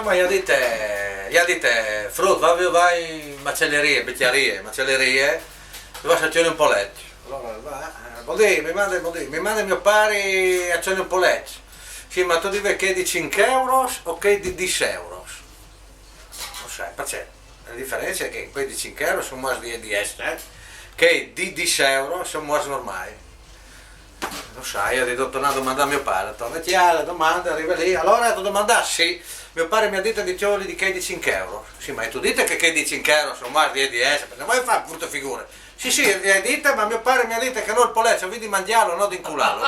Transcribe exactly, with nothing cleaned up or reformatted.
Ma gli ha dite, gli ha dite, frut, va, va in macellerie, becchiarie, macellerie, va a cioli un polet. Allora va, eh, vuol dire, mi manda, vuol dire, mi manda mio pare a cioli un polet. Sì, ma tu devi che di cinque euros o che di dieci euros? Non sai, perché la differenza è che quei di cinque euro sono más di dieci, eh? Che di dieci euro sono más normali. Non sai, io ho detto, torna a domandare a mio padre, torna a chiamare, domanda, arriva lì, allora tu domanda, sì, mio padre mi ha detto di togliere di che di cinque euro. Sì, ma tu dite che che di cinque euro sono más di dieci, perché vuoi fare brutte figure? Sì, sì, hai detto, ma mio padre mi ha detto che noi il polet, vedi di mangiarlo, non di incularlo.